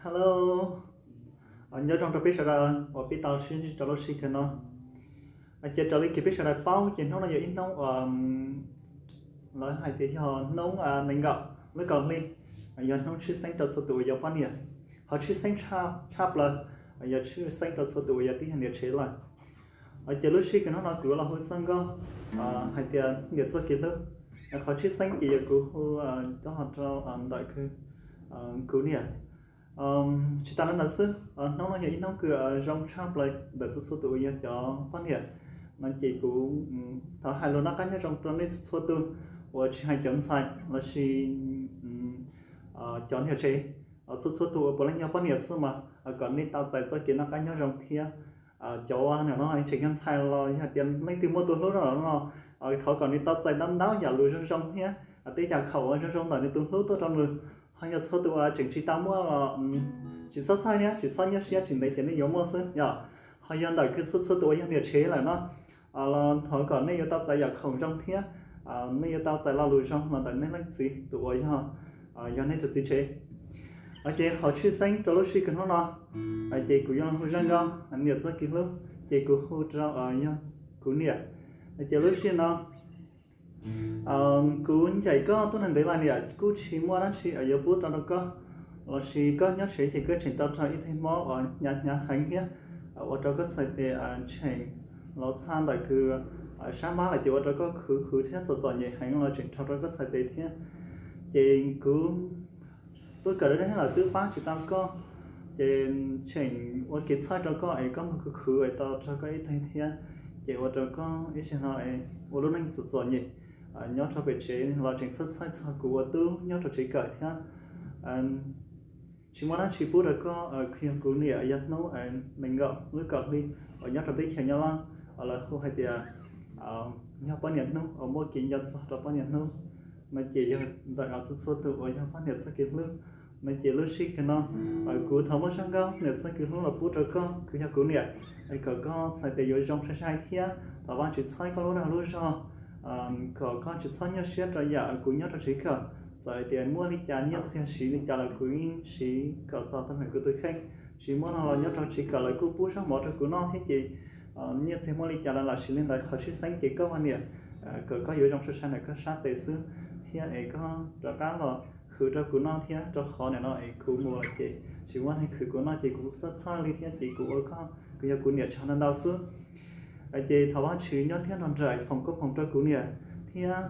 Hello, nyob zoo rau peb sawv daws uas peb tau sib ntsib rau lub sij hawm no. Ces raws li kev peb sawv daws paub ces hnub no yog ib hnub uas lawv hais tias yog hnub nees nkaum lub kaum hli, yog hnub tshwj xeeb rau txhua tus uas yog poj niam. Qhov tshwj xeeb tshaj plaws yog tshwj xeeb rau txhua tus uas yog tib yog niam tsev lawm. Ces lub sij hawm hnub no kuv los hu txoj nkauj hais tias niam txoj kev hlub. Qhov tshwj xeeb ces yog kuv hu coj los rau ntawm kuv niam. Tsis tas li ntawd xwb, hnub no yog ib hnub kws zoo tshaj plaws ntawm txhua txhua tus uas yog cov poj niam no ces kuv thov hais lus noj qab nyob zoo rau nej txhua txhua tus uas tsis hais cov ntxhais lossis cov niam tsev, txhua txhua tus uas puav leej yog poj niam xwb mas kom nej tau txais txoj kev noj qab nyob zoo thiab. Cov uas nim no tseem yog ntxhais los yog tias leej twg muaj tus hlub no los thov kom nws tau txais ntau ntau yam lus zoo zoo thiab tej yam khoom uas zoo zoo ntawm nws tus hlub tuaj rau nws. Ho yog txhua tus uas tseem tsis tau muaj los tsis txhob txhawj thiab tsis txhob nyuaj siab, tsis ntev ces nej yuav muaj xwb yom. Ho yog ntawm kws txhua txhua tus uas yog niam tsev lawm no los thov kom nej yuav tau txais yam khoom zoo thiab nej yuav tau txais lo lus zoo los ntawm nej leej txiv tus uas yog, yog nej tus txiv tsev. Ces qhov tshwj xeeb rau lub sij hawm hnub no ces kuv yuav los hu zaj nkauj niam txoj kev hlub, ces kuv hu rau yog kuv niam. Ces lub sij hawm no kuv ncaim koj tuaj ntev lawm niam, kuj tsis muaj dab tsi yuav pub rau rau koj, lossis koj nyob tsev ces koj tseem tau raug ib teg mob uas hnyav hnyav heev thiab ua rau koj txhais tes tseem los txhaj ntawm kws sab npab lawm ces ua rau koj khwv khwv thiab txom txom nyem heev los tseem raug rau koj txhais tes thiab. Ces kuv tuaj kawm dab neeg lawm twb pab tsis tau koj, ces tseem ua kev txhawj rau koj es koj mus khwv khwv es tau raug koj ib teg thiab, ces ua rau koj ib teg no ua lub neej txom txom nyem nyob rau pem tsev los tseem txhawj txhawj txog kuv ua tub nyob rau tsev kawm thiab. Tsis muaj dab tsi pub rau koj, kuv yog kuv niam, yog hnub nees nkaum lub kaum hli uas nyob rau peb chaw Nyab Laj uas lawv hu hais tias yog poj niam hnub uas muaj kev nco txog rau poj niam hnub no ces yog ntawm txhua txhua tus uas yog poj niam txoj kev hlub no ces lub sij hawm no kuv thov muab zaj nkauj niam txoj kev hlub los pub rau koj, kuv yog kuv niam, kom koj txhais tes yuav zoo sai sai thiab thov Vajtswv txhawb koj lub dag lub zog, kom koj tsis txhob nyuaj siab rau yam kuv nyob rau tsev kawm. Txawm hais tias muaj li cas nyiaj txiag siv li cas los kuv yeej siv kom txog tau ntawm kuv tus kheej. Tsis muaj no los nyob rau tsev kawm lawv kuj pub zaub mov rau kuv noj thiab ces nyiaj txiag muaj li cas los lam siv li ntawd. Qhov tshwj xeeb ces koj ua niam, kom koj yuav zoo sai sai ntawm koj sab tes xwb, thiab es koj rov qab los khwv rau kuv noj thiab, rau qhov nim no es kuv mus lawm ces tsis muaj neeg khwv kuv noj ces kuv txhawj txhawj li thiab ces kuv ua koj, kuv yog kuv niam tsaug ntau ntau xwb. Ces thov Vajtswv nyob thiab nrog nraim foom koob hmoov rau kuv niam thiab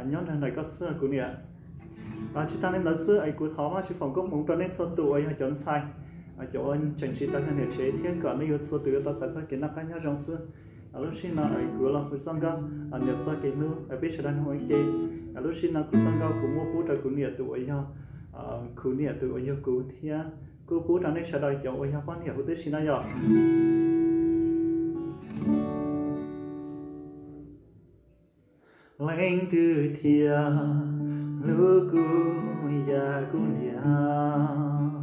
nyob nrog nraim koj xwb kuv niam. Tsis tas li ntawd xwb es kuv thov Vajtswv foom koob hmoov rau nej txhua tus uas yog cov ntxhais, cov uas tseem tsis tau yog niam tsev thiab kom nej yuav txhua tus yuav tau txais txoj kev noj qab nyob zoo xwb. Lub sij hawm no kuv los hu txoj nkauj niam txoj kev hlub peb sawv daws nug ua ke. Lub sij hawm no kuv txoj nkauj kuv muab pub rau kuv niam tus uas yog, kuv niam tus uas yog kuv thiab kuj pub rau nej sawv daws cov uas yog poj niam huv tib si no yom. Leej twg thiaj hlub kuv yam kuv niam,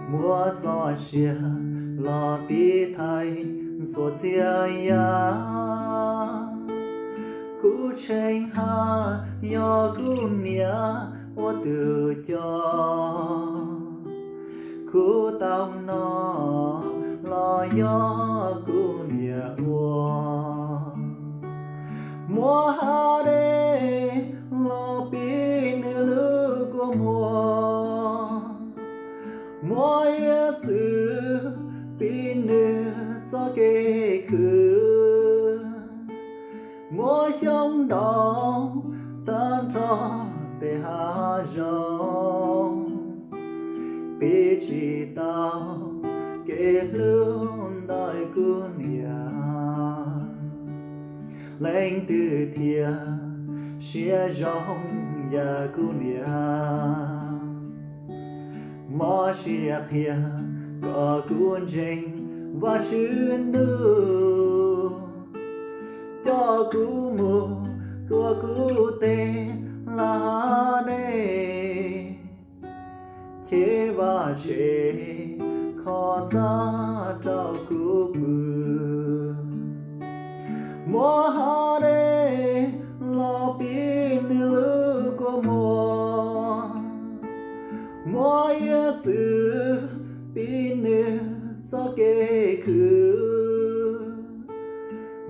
muab txoj sia los tiv thaiv ntxuav txias yam. Kuv tsheej haj yog kuv niam ua tus coj, kuv tau noj los yog kuv niam ua. Muab hav dej los pib nws lub kua muag, muab hiav txwv pib nws txoj kev khwv, muab xyoob ntoo tag nrho tej hav zoov, pib tsis tau kev hlub ntawm kuv niam. Leej twg thiaj siab zoo yam kuv niam, mob siab qhia kom kuv ntseeg Vajtswv ntuj, coj kuv mus dua kuv tej laj hav dej, chev vaj tse kho txaj rau kuv pw. Muab hav dej los pib nws lub kua muag, Muab hiav txwv pib nws txoj kev khwv,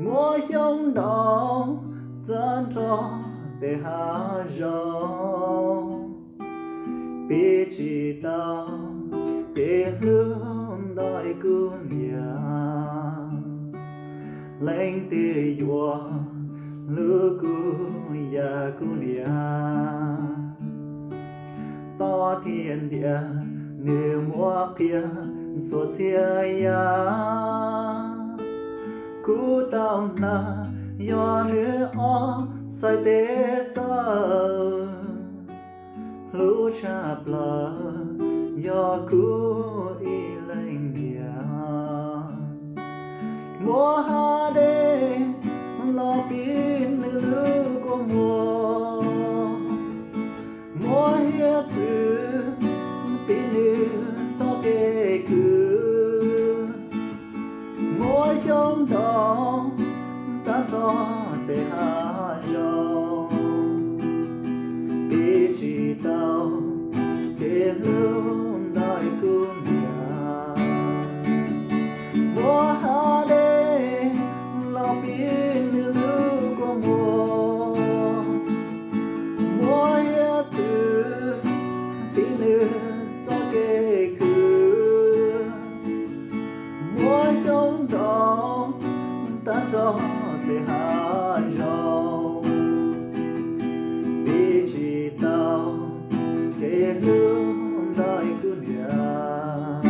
muab xyoob ntoo tag nrho tes hav zoov. Pib tsis tau kev hlub ntawm kuv niam, leej twg yuav hlub kuv yam kuv niam. Tob thiab ntiav nws muab qhia txhua txhia yam, kuv tau hnov yog nws ob txhais tes xaws. Hlub tshaj plaws yog kuv ib leeg niam. Muab hav dej los pib nws lub kua muag, muab hiav txwv pib nws txoj kev khwv, muab xyoob ntoo tag nrho tes hav zoov. Pib tsis tau kev hlub ntawm kuv niam. Muab hav dej los pib nws lub kua muag, muab hiav txwv pib nws txoj kev khwv, muab xyoob ntoo tag nrho tes hav zoov. Pib tsis tau kev hlub ntawm kuv niam.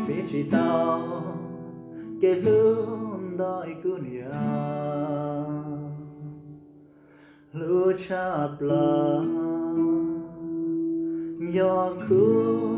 Pib tsis tau kev hlub ntawm kuv niam. Hlub tshaj plaws yog kuv